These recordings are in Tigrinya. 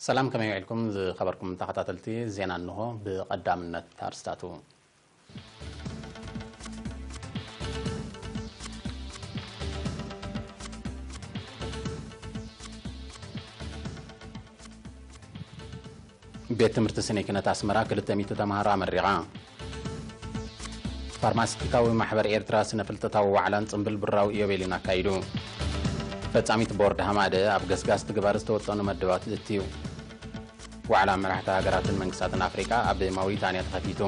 ሰላም፣ ከመይ ውዒልኩም ዝኸበርኩም ተኸታተልቲ ዜና? እንሆ ብቐዳምነት ኣርስታቱ። ቤት ትምህርቲ ስነ ኪነት ኣስመራ ክልተ ሚእቲ ተምሃሮ ኣመሪቓ። ፋርማሲቲካዊ ማሕበር ኤርትራ ስነ ፍልጠታዊ ዋዕላን ጽምብል ብራዊ ኢዮቤልዩን ኣካይዱ። ፈጻሚት ቦርድ ሃማደ ኣብ ገስጋስ ትግባር ዝተወጠኑ መደባት እትዩ። ዋዕላ መራሕቲ ሃገራትን መንግስታትን ኣፍሪቃ ኣብ ማውሪታንያ ተኸፊቱ።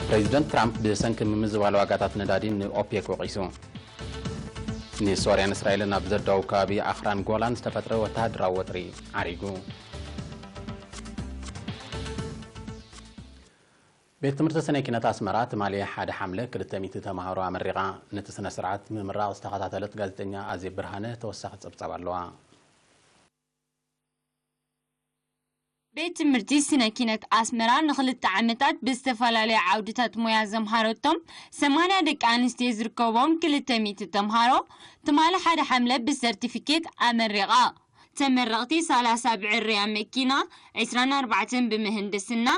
ፕሬዚደንት ትራምፕ ብሰንኪ ምምዝባል ዋጋታት ነዳዲ ንኦፔክ ወቒሱ። ንሶርያን እስራኤልን ኣብ ዘዳው ከባቢ ኣኽራን ጎላን ዝተፈጥረ ወተሃደራዊ ወጥሪ ዓሪጉ። ቤት ትምህርቲ ስነ ኪነት ኣስመራ ትማሊ ሓደ ሓምለ ክልተ ሚእቲ ተምሃሮ ኣመሪቓ። ነቲ ስነ ስርዓት ምምራቕ ዝተኸታተለት ጋዜጠኛ ኣዜብ ብርሃነ ተወሳኺ ጸብጻብ ኣለዋ። ቤት ትምህርቲ ስነ ኪነት ኣስመራ ንኽልተ ዓመታት ብዝተፈላለዩ ዓውድታት ሞያ ዘምሃረቶም ሰማንያ ደቂ ኣንስትዮ ዝርከቦም ክልተ ሚእቲ ተምሃሮ ትማሊ ሓደ ሓምለ ብሰርቲፊኬት ኣመሪቓ። ተመረቕቲ ሰላሳ ብዕርያ መኪና፣ ዕስራን ኣርባዕተን ብምህንድስና፣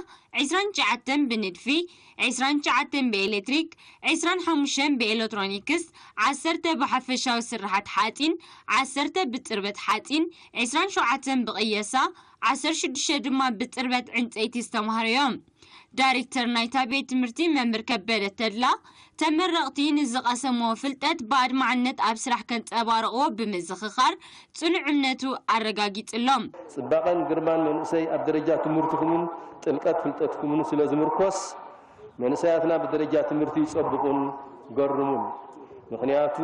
ዕስራን ትሽዓተን ብንድፊ፣ ዕስራን ትሽዓተን ብኤሌክትሪክ፣ ዕስራን ሓሙሽተን ብኤሌክትሮኒክስ፣ ዓሰርተ ብሓፈሻዊ ስርሓት ሓጺን፣ ዓሰርተ ብጽርበት ሓጺን፣ ዕስራን ሸውዓተን ብቕየሳ፣ ዓሰርተ ሽዱሽተ ድማ ብጽርበት ዕንጸይቲ ዝተማህሩ እዮም። ዳይሬክተር ናይታ ቤት ትምህርቲ መምህር ከበደ ተድላ፣ ተመረቕቲ ንዝቐሰምዎ ፍልጠት ብኣድማዕነት ኣብ ስራሕ ከንጸባርቕዎ ብምዝኽኻር ጽኑዕ እምነቱ ኣረጋጊጽሎም። ጽባቐን ግርማን መንእሰይ ኣብ ደረጃ ትምህርትኹምን ጥልቀት ፍልጠትኩምን ስለ ዝምርኮስ፣ መንእሰያትና ብደረጃ ትምህርቲ ይጸብቑን ገርሙን። ምኽንያቱ፣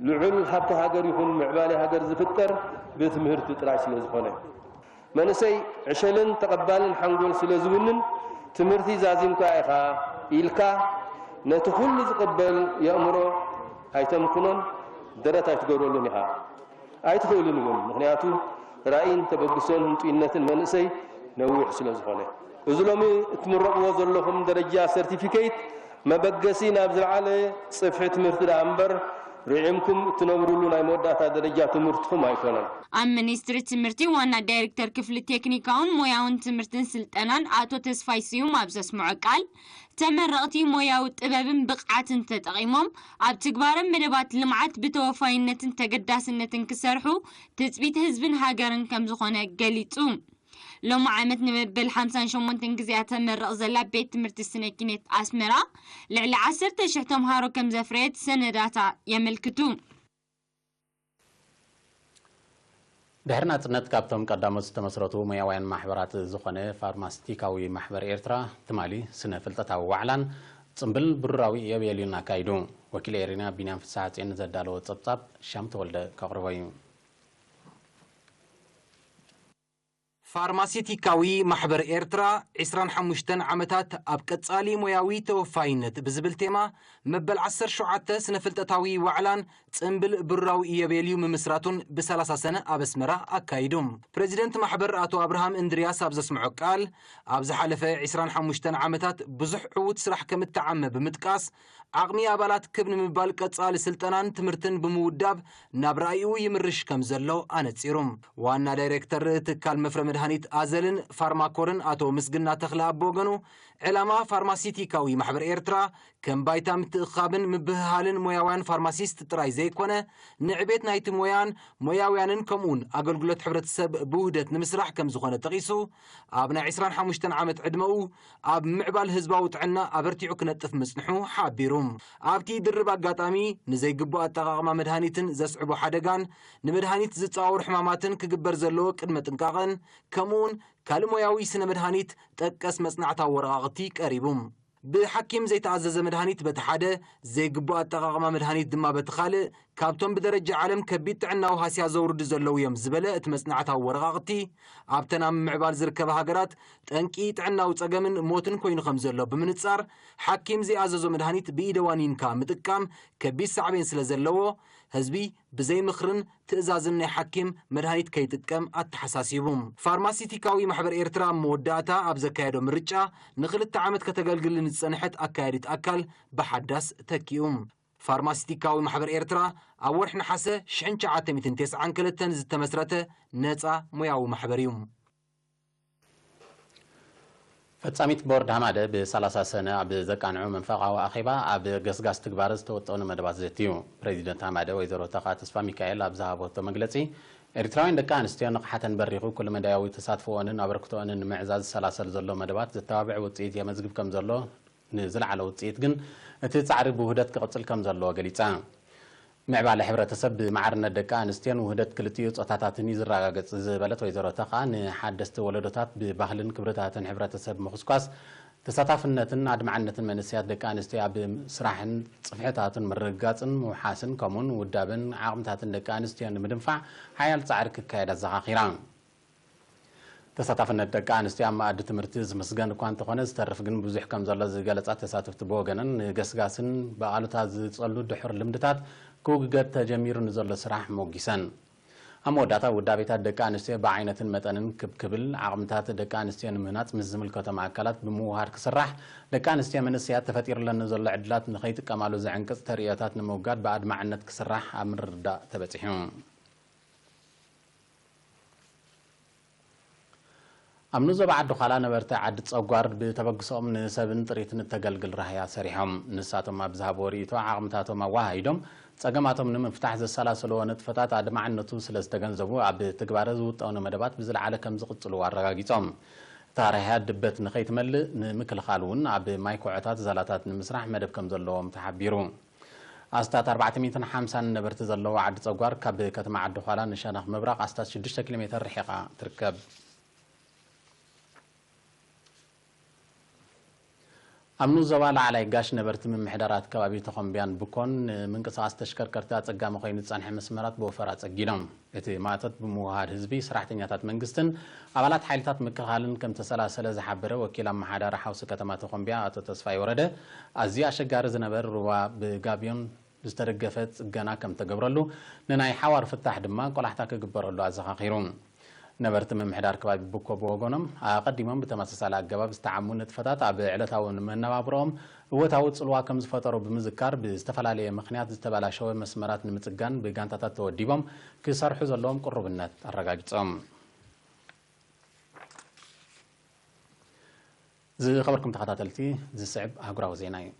ልዑል ሃብቲ ሃገር ይኹን ምዕባለ ሃገር ዝፍጠር ብትምህርቲ ጥራይ ስለ ዝኾነ። መንእሰይ ዕሸልን ተቐባልን ሓንጎል ስለ ዝውንን፣ ትምህርቲ ዛዚምካ ኢኻ ኢልካ ነቲ ኩሉ ዝቕበል የእምሮ ኣይተምክኖን፣ ደረት ኣይትገብረሉን ኢኻ። ኣይትኽእልን እውን፣ ምኽንያቱ ራእይን ተበግሶን ህንጡይነትን መንእሰይ ነዊሕ ስለ ዝኾነ። እዚ ሎሚ እትምረቕዎ ዘለኹም ደረጃ ሰርቲፊኬት መበገሲ ናብ ዝለዓለ ጽፍሒ ትምህርቲ ደኣ እምበር፣ ርዒምኩም እትነብሩሉ ናይ መወዳእታ ደረጃ ትምህርትኹም ኣይኮነን። ኣብ ሚኒስትሪ ትምህርቲ ዋና ዳይሬክተር ክፍሊ ቴክኒካውን ሞያውን ትምህርትን ስልጠናን ኣቶ ተስፋይ ስዩም ኣብ ዘስምዖ ቃል፣ ተመረቕቲ ሞያዊ ጥበብን ብቕዓትን ተጠቒሞም ኣብ ትግባረ መደባት ልምዓት ብተወፋይነትን ተገዳስነትን ክሰርሑ ትጽቢት ህዝብን ሃገርን ከም ዝኾነ ገሊጹ። ሎሚ ዓመት ንመበል ሓምሳን ሸሞንተን ግዜኣ ተመርቕ ዘላ ቤት ትምህርቲ ስነ ኪነት ኣስመራ፣ ልዕሊ ዓሰርተ ሽሕ ተምሃሮ ከም ዘፍረየት ሰነዳታ የመልክቱ። ድሕሪ ናጽነት ካብቶም ቀዳሞት ዝተመስረቱ ሞያውያን ማሕበራት ዝኾነ ፋርማሲቲካዊ ማሕበር ኤርትራ፣ ትማሊ ስነ ፍልጠታዊ ዋዕላን ጽምብል ብሩራዊ ኢዮቤልዩን ኣካይዱ። ወኪል ኤሪና ቢንያም ፍስሓጽዮን ዘዳለዎ ጸብጻብ ሻም ተወልደ ከቕርቦ እዩ። ፋርማሲቲካዊ ማሕበር ኤርትራ ዕስራን ሓሙሽተን ዓመታት ኣብ ቀጻሊ ሞያዊ ተወፋይነት ብዝብል ቴማ መበል ዓሰርተ ሸውዓተ ስነ ፍልጠታዊ ዋዕላን ጽምብል ብሩራዊ ኢዮቤልዩ ምምስራቱን ብሰላሳ ሰነ ኣብ ኣስመራ ኣካይዱ። ፕሬዚደንት ማሕበር ኣቶ ኣብርሃም እንድርያስ ኣብ ዘስምዖ ቃል፣ ኣብ ዝሓለፈ ዕስራን ሓሙሽተን ዓመታት ብዙሕ ዕዉት ስራሕ ከም እተዓመ ብምጥቃስ፣ ዓቕሚ ኣባላት ክብ ንምባል ቀጻሊ ስልጠናን ትምህርትን ብምውዳብ ናብ ራእይኡ ይምርሽ ከም ዘሎ ኣነጺሩ። ዋና ዳይሬክተር ትካል መፍረ መድሃኒት ኣዘልን ፋርማኮርን ኣቶ ምስግና ተኽለ ኣብ ወገኑ፣ ዕላማ ፋርማሲቲካዊ ማሕበር ኤርትራ ከም ባይታ ምትእኻብን ምብህሃልን ሞያውያን ፋርማሲስት ጥራይ ዘይኮነ፣ ንዕቤት ናይቲ ሞያን ሞያውያንን ከምኡውን ኣገልግሎት ሕብረተሰብ ብውህደት ንምስራሕ ከም ዝኾነ ጠቒሱ፣ ኣብ ናይ ዕስራን ሓሙሽተን ዓመት ዕድመኡ ኣብ ምዕባል ህዝባዊ ጥዕና ኣበርቲዑ ክነጥፍ ምጽንሑ ሓቢሩ። ኣብቲ ድርብ ኣጋጣሚ፣ ንዘይግቡእ ኣጠቓቕማ መድሃኒትን ዘስዕቦ ሓደጋን ንመድሃኒት ዝጸዋወሩ ሕማማትን ክግበር ዘለዎ ቅድመ ጥንቃቐን፣ ከምኡውን ካልእ ሞያዊ ስነ መድሃኒት ጠቀስ መጽናዕታዊ ወረቓቕቲ ቀሪቡ። ብሓኪም ዘይተኣዘዘ መድሃኒት በቲ ሓደ፣ ዘይግቡእ ኣጠቓቕማ መድሃኒት ድማ በቲ ካልእ፣ ካብቶም ብደረጃ ዓለም ከቢድ ጥዕናዊ ሃስያ ዘውርዱ ዘለዉ እዮም ዝበለ እቲ መጽናዕታዊ ወረቓቕቲ፣ ኣብተን ኣብ ምምዕባል ዝርከባ ሃገራት ጠንቂ ጥዕናዊ ጸገምን ሞትን ኮይኑ ከም ዘሎ ብምንጻር፣ ሓኪም ዘይኣዘዞ መድሃኒት ብኢደ ዋኒንካ ምጥቃም ከቢድ ሳዕቤን ስለ ዘለዎ፣ ህዝቢ ብዘይ ምኽርን ትእዛዝን ናይ ሓኪም መድሃኒት ከይጥቀም ኣተሓሳሲቡ። ፋርማሲቲካዊ ማሕበር ኤርትራ ኣብ መወዳእታ ኣብ ዘካየዶ ምርጫ ንኽልተ ዓመት ከተገልግል ንዝጸንሐት ኣካያዲት ኣካል ብሓዳስ ተኪኡ። ፋርማሲስቲካዊ ማሕበር ኤርትራ ኣብ ወርሒ ነሓሰ ሽሕን ትሽዓተ ሚእትን ተስዓን ክልተን ዝተመስረተ ነጻ ሙያዊ ማሕበር እዩ። ፈጻሚት ቦርድ ሃማደ ብ ሰላሳ ሰነ ኣብ ዘቃንዑ መንፈቓዊ ኣኼባ ኣብ ገስጋስ ትግባረ ዝተወጠኑ መደባት ዘትዩ። ፕሬዚደንት ሃማደ ወይዘሮ ተኻ ተስፋ ሚካኤል ኣብ ዝሃበቶ መግለጺ፣ ኤርትራውያን ደቂ ኣንስትዮ ንቕሓተን በሪኹ ኩለመዳያዊ ተሳትፎኦንን ኣበርክቶኦንን ንምዕዛዝ ዝሰላሰል ዘሎ መደባት ዘተባብዕ ውጽኢት የመዝግብ ከም ዘሎ፣ ንዝለዓለ ውጽኢት ግን እቲ ጻዕሪ ብውህደት ክቕጽል ከም ዘለዎ ገሊጻ። ምዕባለ ሕብረተሰብ ብማዕርነት ደቂ ኣንስትዮን ውህደት ክልቲኡ ጾታታትን እዩ ዝረጋገጽ ዝበለት ወይዘሮ ተኻ፣ ንሓደስቲ ወለዶታት ብባህልን ክብርታትን ሕብረተሰብ ምኹስኳስ፣ ተሳታፍነትን ኣድማዕነትን መንእሰያት ደቂ ኣንስትዮ ኣብ ስራሕን ጽፍሕታትን ምርግጋጽን ምውሓስን፣ ከምኡውን ውዳበን ዓቕምታትን ደቂ ኣንስትዮ ንምድንፋዕ ሓያል ጻዕሪ ክካየድ ኣዘኻኺራ። ተሳታፍነት ደቂ ኣንስትዮ ኣብ መኣዲ ትምህርቲ ዝምስገን እኳ እንተኾነ፣ ዝተርፍ ግን ብዙሕ ከም ዘሎ ዝገለጻ ተሳተፍቲ፣ ብወገነን ንገስጋስን ብኣሉታ ዝጸሉ ድሑር ልምድታት ክውገድ ተጀሚሩ ንዘሎ ስራሕ ሞጊሰን። ኣብ መወዳእታ፣ ውዳቤታት ደቂ ኣንስትዮ ብዓይነትን መጠንን ክብ ክብል፣ ዓቕምታት ደቂ ኣንስትዮ ንምህናጽ ምስ ዝምልከቶም ኣካላት ብምውሃድ ክስራሕ፣ ደቂ ኣንስትዮ መንእሰያት ተፈጢሩለን ንዘሎ ዕድላት ንኸይጥቀማሉ ዝዕንቅጽ ተርእዮታት ንምውጋድ ብኣድማዕነት ክስራሕ ኣብ ምርድዳእ ተበጺሑ። ኣብ ንዞባ ዓዲ ዃላ ነበርቲ ዓዲ ጸጓር ብተበግሶኦም ንሰብን ጥሪትን እተገልግል ራህያ ሰሪሖም። ንሳቶም ኣብ ዝሃብዎ ርእይቶ፣ ዓቕምታቶም ኣወሃሂዶም ጸገማቶም ንምፍታሕ ዘሰላሰልዎ ንጥፈታት ኣድማዕነቱ ስለ ዝተገንዘቡ፣ ኣብ ትግባረ ዝውጠኑ መደባት ብዝለዓለ ከም ዝቕጽሉ ኣረጋጊጾም። እታ ራህያ ድበት ንኸይትመልእ ንምክልኻል እውን ኣብ ማይ ኮዖታት ዛላታት ንምስራሕ መደብ ከም ዘለዎም ተሓቢሩ። ኣስታት ኣርባዕተ ሚእትን ሓምሳን ነበርቲ ዘለዎ ዓዲ ጸጓር፣ ካብ ከተማ ዓዲ ዃላ ንሸነኽ ምብራቕ ኣስታት ሽዱሽተ ኪሎ ሜተር ርሒቓ ትርከብ። ኣብ ንኡስ ዞባ ላዕላይ ጋሽ ነበርቲ ምምሕዳራት ከባቢ ተኾምቢያን ብኮን፣ ንምንቅስቓስ ተሽከርከርቲ ኣጸጋሚ ኮይኑ ዝጸንሐ መስመራት ብወፈራ ጸጊኖም። እቲ ማእቶት ብምውሃድ ህዝቢ፣ ሰራሕተኛታት መንግስትን ኣባላት ሓይልታት ምክልኻልን ከም ተሰላሰለ ዝሓበረ ወኪል ኣመሓዳሪ ሓውሲ ከተማ ተኾምቢያ ኣቶ ተስፋይ ወረደ፣ ኣዝዩ ኣሸጋሪ ዝነበረ ሩባ ብጋብዮን ዝተደገፈ ጽገና ከም ተገብረሉ፣ ንናይ ሓዋር ፍታሕ ድማ ቆላሕታ ክግበረሉ ኣዘኻኺሩ። ነበርቲ ምምሕዳር ከባቢ ብኮ ብወገኖም፣ ኣቐዲሞም ብተመሳሳሊ ኣገባብ ዝተዓሙ ንጥፈታት ኣብ ዕለታዊ መነባብሮኦም እወታዊ ጽልዋ ከም ዝፈጠሩ ብምዝካር፣ ብዝተፈላለየ ምኽንያት ዝተበላሸወ መስመራት ንምጽጋን ብጋንታታት ተወዲቦም ክሰርሑ ዘለዎም ቅሩብነት ኣረጋጊጾም። ዝኸበርኩም ተኸታተልቲ፣ ዝስዕብ ኣህጉራዊ ዜና እዩ።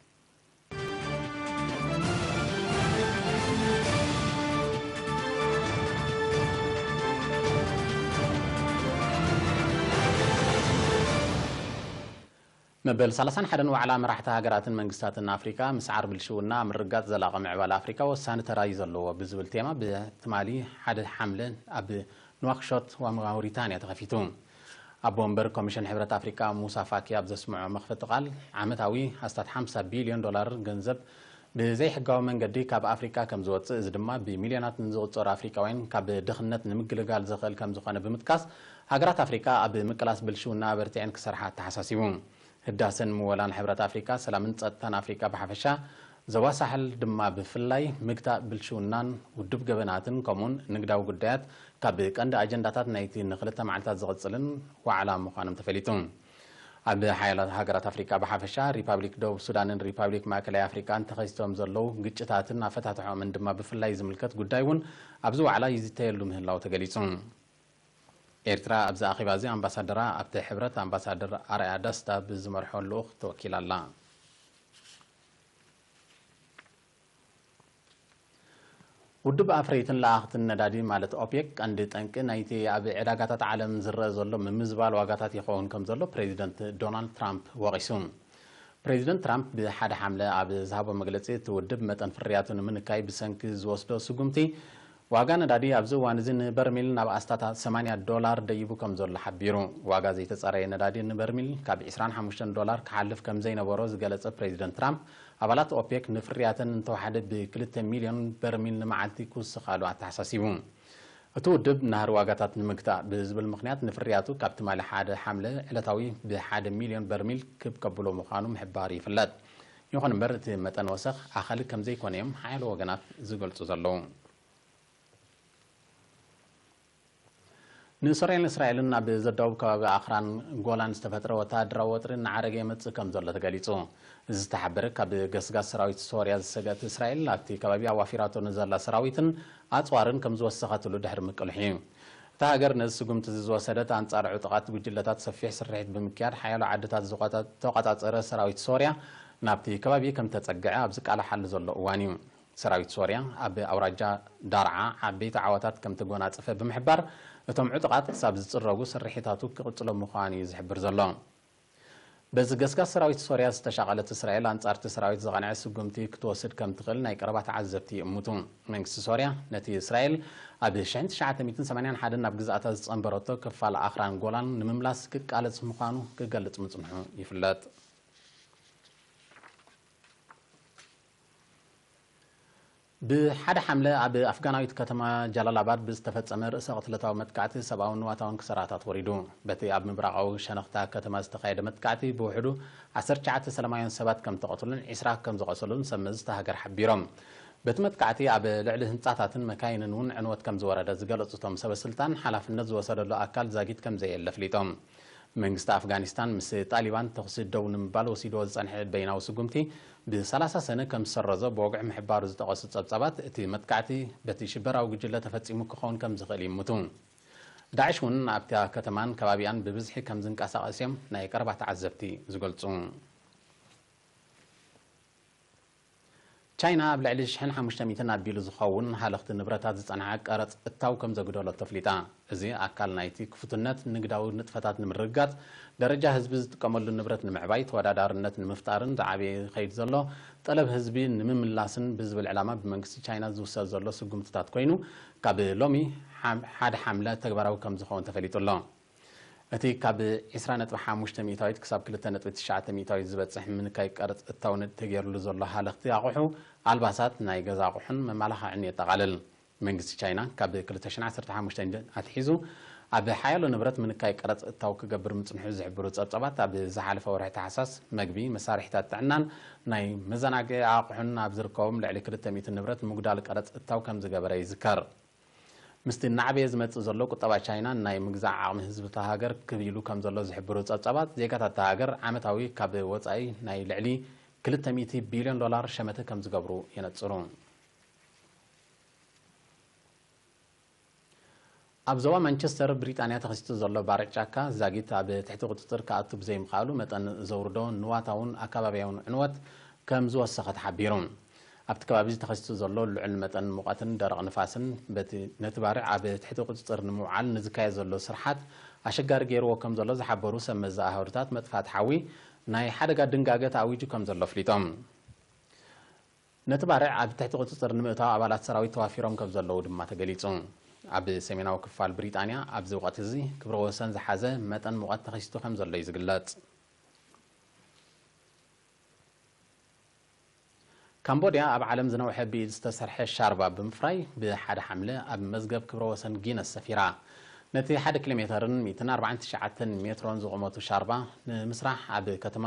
መበል ሰላሳን ሓደን ዋዕላ መራሕቲ ሃገራትን መንግስታትን ኣፍሪቃ፣ ምስዓር ብልሽውና ኣብ ምርግጋጽ ዘላቒ ምዕባለ ኣፍሪቃ ወሳኒ ተራ እዩ ዘለዎ ብዝብል ቴማ፣ ብትማሊ ሓደ ሓምለ ኣብ ንዋክሾት ማውሪታንያ ተኸፊቱ። ኣቦ ወንበር ኮሚሽን ሕብረት ኣፍሪቃ ሙሳ ፋኪ ኣብ ዘስምዖ መኽፈቲ ቃል፣ ዓመታዊ ኣስታት ሓምሳ ቢልዮን ዶላር ገንዘብ ብዘይሕጋዊ መንገዲ ካብ ኣፍሪቃ ከም ዝወጽእ፣ እዚ ድማ ብሚልዮናት ንዝቑጸሩ ኣፍሪቃውያን ካብ ድኽነት ንምግልጋል ዘኽእል ከም ዝኾነ ብምጥቃስ፣ ሃገራት ኣፍሪቃ ኣብ ምቅላስ ብልሽውና ኣበርቲዐን ክሰርሓ ኣተሓሳሲቡ። ህዳሰን ምወላን ሕብረት ኣፍሪቃ፣ ሰላምን ጸጥታን ኣፍሪቃ ብሓፈሻ፣ ዞባ ሳሕል ድማ ብፍላይ፣ ምግታእ ብልሽውናን ውዱብ ገበናትን ከምኡውን ንግዳዊ ጉዳያት ካብ ቀንዲ ኣጀንዳታት ናይቲ ንክልተ መዓልታት ዝቕጽልን ዋዕላ ምዃኖም ተፈሊጡ። ኣብ ሓያላት ሃገራት ኣፍሪቃ ብሓፈሻ፣ ሪፓብሊክ ደቡብ ሱዳንን ሪፓብሊክ ማእከላይ ኣፍሪቃን ተኸሲቶም ዘለዉ ግጭታትን ኣፈታትሖምን ድማ ብፍላይ ዝምልከት ጉዳይ እውን ኣብዚ ዋዕላ ይዝተየሉ ምህላው ተገሊጹ። ኤርትራ ኣብዚ ኣኼባ እዚ ኣምባሳደራ ኣብቲ ሕብረት ኣምባሳደር ኣርኣያ ደስታ ብዝመርሖ ልኡኽ ተወኪላ ኣላ። ውድብ ኣፍረይትን ለኣኽትን ነዳዲ ማለት ኦፔክ ቀንዲ ጠንቂ ናይቲ ኣብ ዕዳጋታት ዓለም ዝረአ ዘሎ ምምዝባል ዋጋታት ይኸውን ከም ዘሎ ፕሬዚደንት ዶናልድ ትራምፕ ወቒሱ። ፕሬዚደንት ትራምፕ ብሓደ ሓምለ ኣብ ዝሃቦ መግለጺ፣ እቲ ውድብ መጠን ፍርያቱ ንምንካይ ብሰንኪ ዝወስዶ ስጉምቲ፣ ዋጋ ነዳዲ ኣብዚ እዋን እዚ ንበርሚል ናብ ኣስታት ሰማንያ ዶላር ደይቡ ከም ዘሎ ሓቢሩ። ዋጋ ዘይተጻረየ ነዳዲ ንበርሚል ካብ ዕስራን ሓሙሽተን ዶላር ክሓልፍ ከም ዘይነበሮ ዝገለጸ ፕሬዚደንት ትራምፕ፣ ኣባላት ኦፔክ ንፍርያተን እንተወሓደ ብክልተ ሚልዮን በርሚል ንመዓልቲ ክውስኻሉ ኣተሓሳሲቡ። እቲ ውድብ ናህሪ ዋጋታት ንምግታእ ብዝብል ምኽንያት፣ ንፍርያቱ ካብ ትማሊ ሓደ ሓምለ ዕለታዊ ብሓደ ሚልዮን በርሚል ክብ ከብሎ ምዃኑ ምሕባር ይፍለጥ። ይኹን እምበር፣ እቲ መጠን ወሰኽ ኣኻሊ ከም ዘይኮነ እዮም ሓያሎ ወገናት ዝገልጹ ዘለዉ። ንሶርያን እስራኤልን ኣብ ዘዳውብ ከባቢ ኣኽራን ጎላን ዝተፈጥረ ወተሃደራዊ ወጥሪ እናዓረገ የመጽእ ከም ዘሎ ተገሊጹ። እዚ ዝተሓበረ ካብ ገስጋስ ሰራዊት ሶርያ ዝሰገት እስራኤል ኣብቲ ከባቢ ኣዋፊራቶ ንዘላ ሰራዊትን ኣጽዋርን ከም ዝወሰኸትሉ ድሕሪ ምቅልሑ እዩ። እታ ሃገር ነዚ ስጉምቲ እዚ ዝወሰደት ኣንጻር ዕጡቓት ጉጅለታት ሰፊሕ ስርሒት ብምክያድ ሓያሎ ዓድታት ዝቆጻ-፣ ዝተቆጻጸረ ሰራዊት ሶርያ ናብቲ ከባቢ ከም ተጸግዐ ኣብዚ ቃልሓሉ ዘሎ እዋን እዩ። ሰራዊት ሶርያ ኣብ ኣውራጃ ዳርዓ ዓበይቲ ዓወታት ከም ተጎናጸፈ ብምሕባር እቶም ዕጡቓት ክሳብ ዝጽረጉ ስርሒታቱ ክቕጽሎ ምዃኑ እዩ ዝሕብር ዘሎ። በዚ ገስጋስ ሰራዊት ሶርያ ዝተሻቐለት እስራኤል ኣንጻርቲ ሰራዊት ዝቐንዐ ስጉምቲ ክትወስድ ከም ትኽእል ናይ ቀረባ ተዓዘብቲ ይእምቱ። መንግስቲ ሶርያ ነቲ እስራኤል ኣብ ሽሕን ትሽዓተ ሚእትን ሰማንያን ሓደን ናብ ግዝኣታ ዝጸንበረቶ ክፋል ኣኽራን ጎላን ንምምላስ ክቃለስ ምዃኑ ክገልጽ ምጽንሑ ይፍለጥ። ብሓደ ሓምለ ኣብ ኣፍጋናዊት ከተማ ጃላላባድ ብዝተፈጸመ ርእሰ ቅትለታዊ መጥቃዕቲ ሰብኣውን ንዋታውን ክሰራታት ወሪዱ። በቲ ኣብ ምብራቓዊ ሸነኽታ ከተማ ዝተኻየደ መጥቃዕቲ ብውሕዱ ዓሰርተ ትሽዓተ ሰላማውያን ሰባት ከም ተቐትሉን ዒስራ ከም ዝቖሰሉን ሰብ መዚ እታ ሃገር ሓቢሮም። በቲ መጥቃዕቲ ኣብ ልዕሊ ህንጻታትን መካይንን እውን ዕንወት ከም ዝወረደ ዝገለጹ እቶም ሰበ ስልጣን፣ ሓላፍነት ዝወሰደሉ ኣካል ዛጊት ከም ዘየለ ኣፍሊጦም። መንግስቲ ኣፍጋኒስታን ምስ ጣሊባን ተኹሲ ደው ንምባል ወሲድዎ ዝጸንሐ በይናዊ ስጉምቲ ብሰላሳ ሰነ ከም ዝሰረዞ ብወግዒ ምሕባሩ ዝጠቐሱ ጸብጻባት፣ እቲ መጥቃዕቲ በቲ ሽበራዊ ጉጅለ ተፈጺሙ ክኸውን ከም ዝኽእል ይእምቱ። ዳዕሽ እውን ኣብታ ከተማን ከባቢኣን ብብዝሒ ከም ዝንቀሳቐስ እዮም ናይ ቀረባ ተዓዘብቲ ዝገልጹ። ቻይና ኣብ ልዕሊ ሽሕን ሓሙሽተ ሚእትን ኣቢሉ ዝኸውን ሃለኽቲ ንብረታት ዝጸንሓ ቀረጽ እታው ከም ዘጉደሎ ተፍሊጣ። እዚ ኣካል ናይቲ ክፉትነት ንግዳዊ ንጥፈታት ንምርግጋጽ፣ ደረጃ ህዝቢ ዝጥቀመሉ ንብረት ንምዕባይ፣ ተወዳዳርነት ንምፍጣርን ዝዓበየ ይኸይድ ዘሎ ጠለብ ህዝቢ ንምምላስን ብዝብል ዕላማ ብመንግስቲ ቻይና ዝውሰድ ዘሎ ስጉምትታት ኮይኑ፣ ካብ ሎሚ ሓ-፣ ሓደ ሓምለ ተግባራዊ ከም ዝኸውን ተፈሊጡ ኣሎ። እቲ ካብ ዕስራ ነጥቢ ሓሙሽተ ሚእታዊት ክሳብ ክልተ ነጥቢ ትሽዓተ ሚእታዊት ዝበጽሕ ምንካይ ቀረጽ እታውነት ተገይርሉ ዘሎ ሃለኽቲ ኣቑሑ፣ ኣልባሳት፣ ናይ ገዛ ኣቑሑን መመላኽዕን የጠቓልል። መንግስቲ ቻይና ካብ ክልተ ሽሕን ዓሰርተ ሓሙሽተን ኣትሒዙ ኣብ ሓያሎ ንብረት ምንካይ ቀረጽ እታው ክገብር ምጽንሑ ዝሕብሩ ጸብጻባት፣ ኣብ ዝሓለፈ ወርሒ ታሕሳስ መግቢ፣ መሳርሒታት ጥዕናን ናይ መዘናግዒ ኣቑሑን ኣብ ዝርከቦም ልዕሊ ክልተ ሚእቲ ንብረት ምጉዳል ቀረጽ እታው ከም ዝገበረ ይዝከር። ምስቲ እናዓበየ ዝመጽእ ዘሎ ቁጠባ ቻይና፣ ናይ ምግዛእ ዓቕሚ ህዝቢ እታ ሃገር ክብ ኢሉ ከም ዘሎ ዝሕብሩ ጸብጻባት፣ ዜጋታት እታ ሃገር ዓመታዊ ካብ ወጻኢ ናይ ልዕሊ ክልተ ሚእቲ ቢልዮን ዶላር ሸመተ ከም ዝገብሩ የነጽሩ። ኣብ ዞባ ማንቸስተር ብሪጣንያ ተኸሲቱ ዘሎ ባርዕ ጫካ፣ ዛጊት ኣብ ትሕቲ ቁጽጽር ክኣቱ ብዘይምኽኣሉ መጠን ዘውርዶ ንዋታውን ኣከባብያውን ዕንወት ከም ዝወሰኸ ተሓቢሩ። ኣብቲ ከባቢ ተኸሲቱ ዘሎ ልዑል መጠን ሙቐትን ደረቕ ንፋስን፣ በቲ ነቲ ባርዕ ኣብ ትሕቲ ቁጽጽር ንምውዓል ንዝካየድ ዘሎ ስርሓት ኣሸጋሪ ገይርዎ ከም ዘሎ ዝሓበሩ ሰብ መዚ ኣሃዱታት መጥፋእቲ ሓዊ፣ ናይ ሓደጋ ድንጋገ ተኣዊጁ ከም ዘሎ ኣፍሊጦም። ነቲ ባርዕ ኣብ ትሕቲ ቁጽጽር ንምእታው ኣባላት ሰራዊት ተዋፊሮም ከም ዘለዉ ድማ ተገሊጹ። ኣብ ሰሜናዊ ክፋል ብሪጣንያ ኣብዚ ወቕቲ እዚ ክብረ ወሰን ዝሓዘ መጠን ሙቐት ተኸሲቱ ከም ዘሎ እዩ ዝግለጽ። ካምቦድያ ኣብ ዓለም ዝነውሐ ብኢድ ዝተሰርሐ ሻርባ ብምፍራይ ብሓደ ሓምለ ኣብ መዝገብ ክብረ ወሰን ጊነስ ሰፊራ። ነቲ ሓደ ኪሎ ሜተርን ሚእትን ኣርባዓን ትሽዓተን ሜትሮን ዝቑመቱ ሻርባ ንምስራሕ ኣብ ከተማ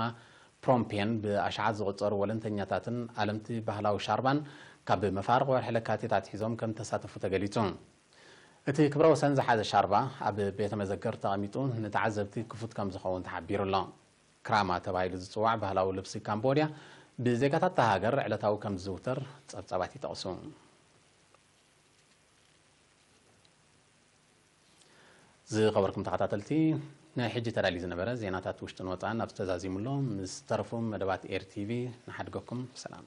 ፕሮምፔን ብኣሽሓት ዝቑጸሩ ወለንተኛታትን ኣለምቲ ባህላዊ ሻርባን ካብ መፋርቕ ወርሒ ለካቲት ኣትሒዞም ከም ተሳተፉ ተገሊጹ። እቲ ክብረ ወሰን ዝሓዘ ሻርባ ኣብ ቤተ መዘክር ተቐሚጡ ንተዓዘብቲ ክፉት ከም ዝኸውን ተሓቢሩ ኣሎ። ክራማ ተባሂሉ ዝጽዋዕ ባህላዊ ልብሲ ካምቦድያ ብዜጋታት እታ ሃገር ዕለታዊ ከም ዝዝውተር ጸብጻባት ይጠቕሱ። ዝኸበርኩም ተኸታተልቲ፣ ናይ ሕጂ ተዳልዩ ዝነበረ ዜናታት ውሽጥን ወጻእን ኣብዚ ተዛዚሙ ኣሎ። ምስ ተረፉ መደባት ኤር ቲቪ ንሓድገኩም። ሰላም።